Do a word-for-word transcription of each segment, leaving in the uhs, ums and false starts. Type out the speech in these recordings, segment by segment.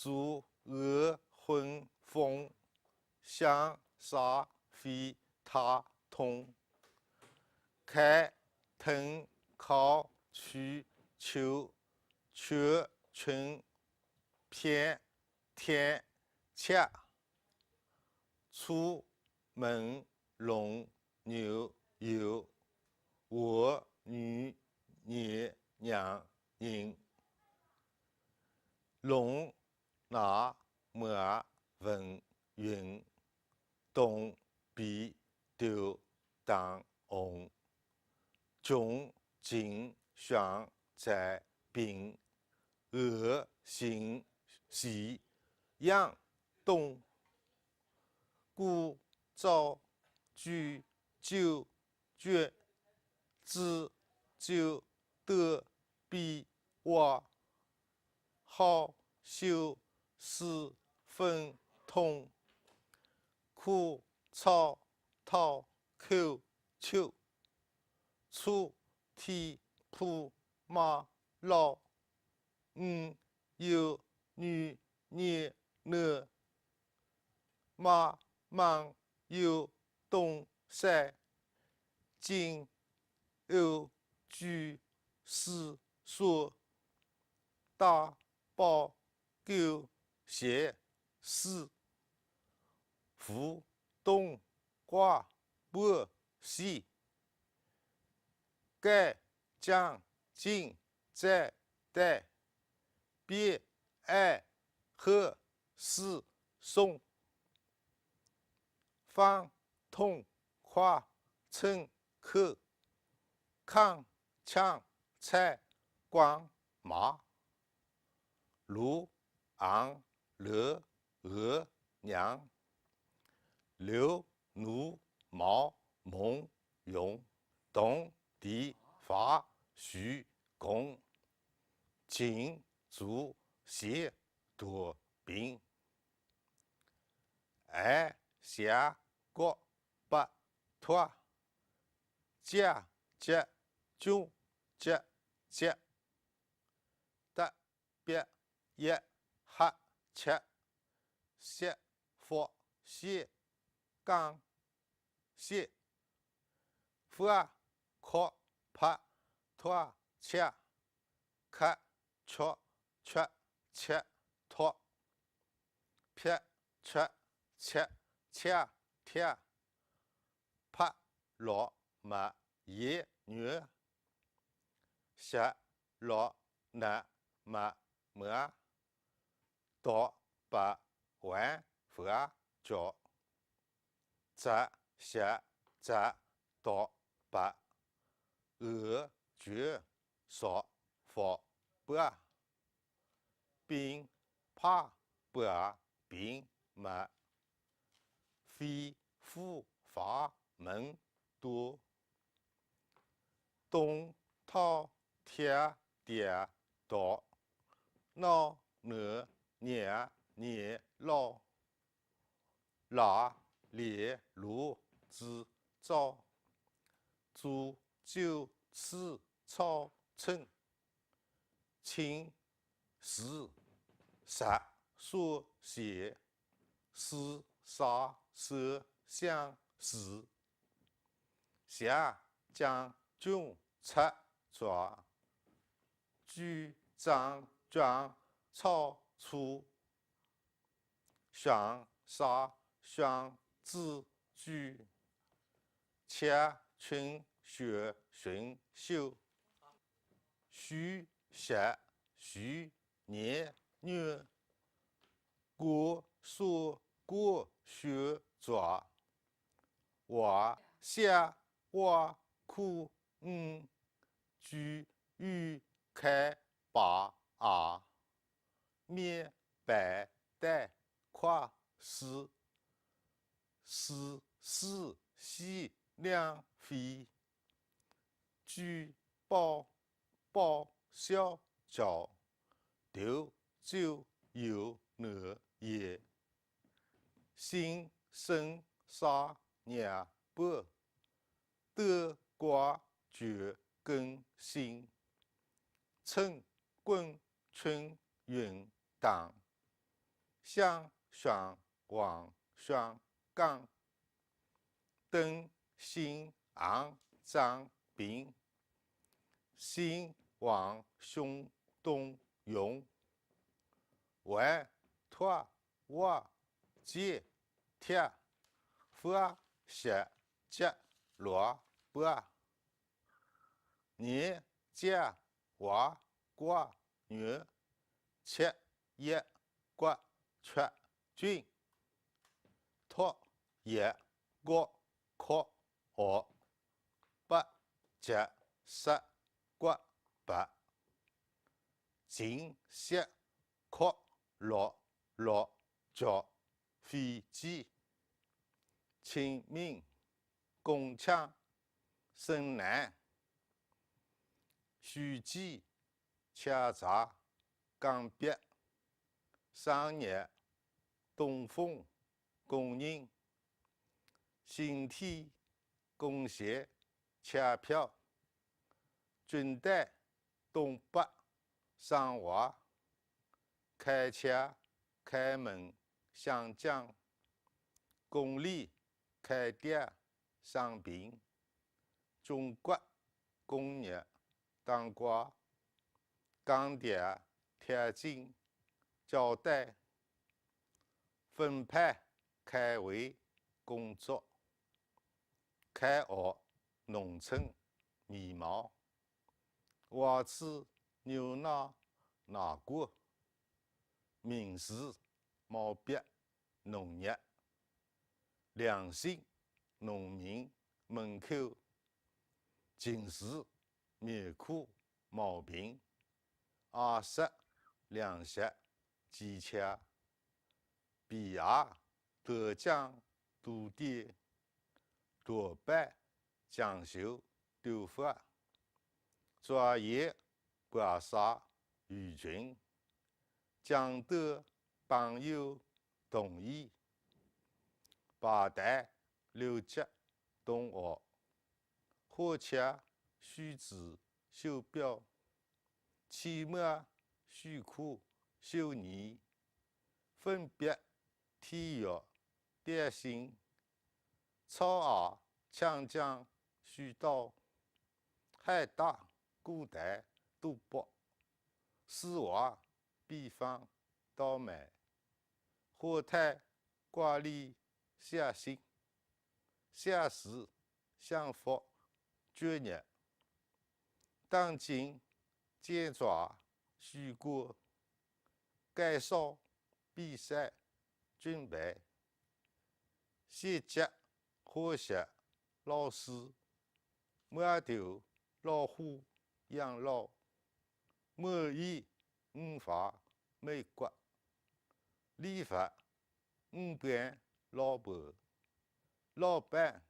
坐月昏风，想煞飞他痛。开藤靠去秋，却春片天切。出门龙牛油，我女年娘人。龙拿莫文云，东北丢当红。穷尽想在兵，我心喜样东。古早举酒决，知酒得比话，好酒是分痛。苦草讨口酒，出地铺马老。嗯，有女年呢，马忙有东山。金欧居四所，大宝狗斜四。无东瓜不西。盖将进再带，别爱喝四送。方痛快趁口，康抢菜光麻。路昂楼额娘，刘奴毛蒙用，东地发徐公，秦族写多兵。哀下角不脱，甲甲中甲甲。 得别一哈七，息福息刚息。发壳拍拖切，咳出出切拖。撇出切切贴。 拍落么一月，下落那么么，倒把碗发脚，扎下扎倒把，鹅脚少发把。 兵怕把兵没，飞虎发门多。东讨贴跌倒，闹热年年老。 拉连炉子灶，煮酒吃草趁。青石石所斜，四沙手相似。下将军出抓，举张庄草粗。 相杀相自居，恰趁学寻修。虚邪虚年月，过所过学抓，瓦下瓦苦嗯，居于开拔啊。 面白带快似，丝丝细两飞。举报报小脚，头就有那也。新生杀娘不， 得瓜绝根心，趁滚春云荡，香、香、黄、香、港。灯、星、行、张、平。新、王、兄、东、永。歪、拓、挖、接、贴。发、写、结、落、八。 年、甲、华、瓜、月。七、一、国、缺、军。托、一、国、壳、学。八、甲、石、骨、白。进、息、壳、落、落、脚、飞机。清明、 公庆、生男。书记、吃茶、讲别。生日、东风、工人。星体、工钱、钞票。军队、东北、生活。开车、开门、相讲。公里、 开店、生病。中国、工业、当官。钢铁、铁筋、胶带。分派、开会、工作。开学、农村、眉毛。 话吃、牛奶、奶果。名字、毛笔、农业。良心、农民、门口。近视、面孔、毛病。牙石、粮食、机器。皮鞋、豆浆、肚店。 大白、讲究、头发。抓野、白沙、鱼群。讲的、朋友、同意。排队、留级、同学。火车、须知、手表。期末、许可、秀年。分别、体育、点心。 草鞋、抢讲、许多。海带、古代、赌博。四话、比方、倒霉。火腿、挂历、写信。写诗、幸福、决绝。当今、检查、许可。 介绍、比赛、准备。学习、化学、老师。码头、老虎、养老。满意、五花、美国。理发、五官、老婆。老板、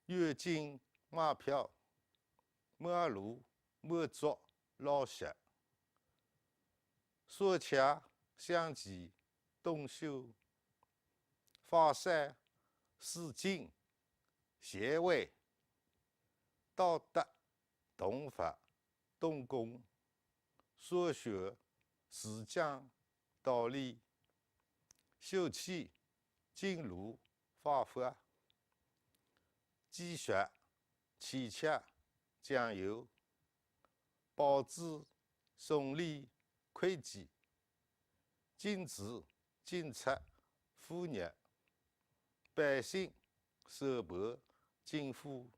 月经、买票。马路、满足、老实。 手机、相机、动手。发散、使劲、穴位。道德、动物、动工。数学、时间、道理。休憩、进入、发发。积雪、汽车、酱油。 报纸、送礼、会计。禁止、警察、妇女。百姓、手帕、政府。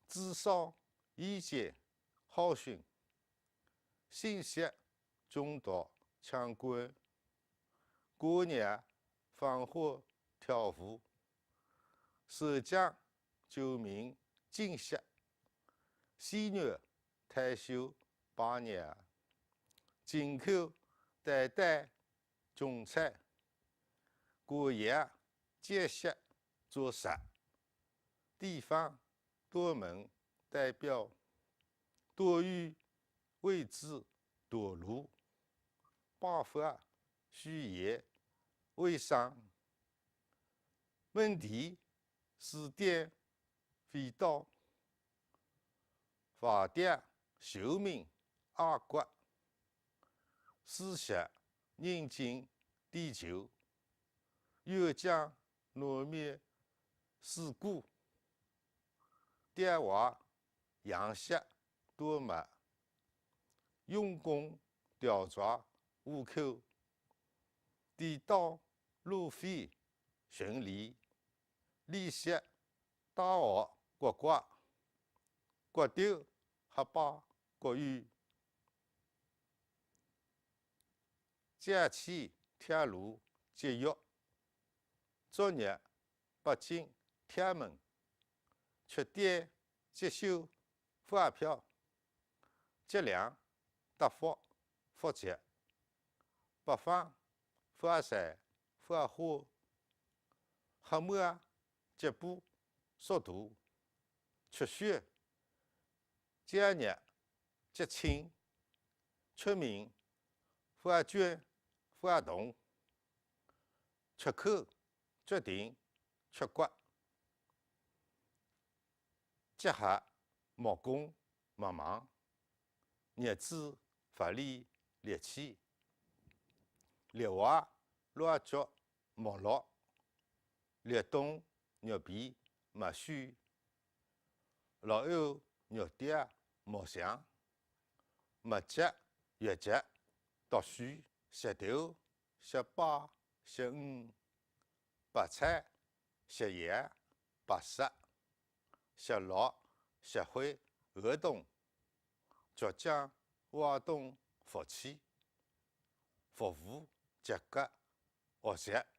智商、意见、好心。信息、中毒、抢救。过年、放火、跳舞。社交、 救命、进食。戏院、退休、拜年。进口、带带、种菜。过夜、解释、做事。地方、大门、代表。多余、位置、多路。百货、许愿、卫生。 问题、时点、味道。法典、寿命、阿骨。事实、人精地久，又将糯米水果，调坏羊血多么，用功调查户口，地道路费巡礼，利息大学刮刮，刮掉还把刮有。 假期铁路节约，作业北京铁门，吃点节秀发票，节粮搭福福节，北方发财发货，黑木脚步速度，吃血节日 节庆，出名发捐发动，出口决定出国，结合木工木忙，日子发力力气，绿化蜡烛木落，立冬玉皮木须。 老友玉蝶木香，木节月节读书，石头石八石五，白菜石叶白色，石落石灰儿童，浙江华东福气，服务结合学习。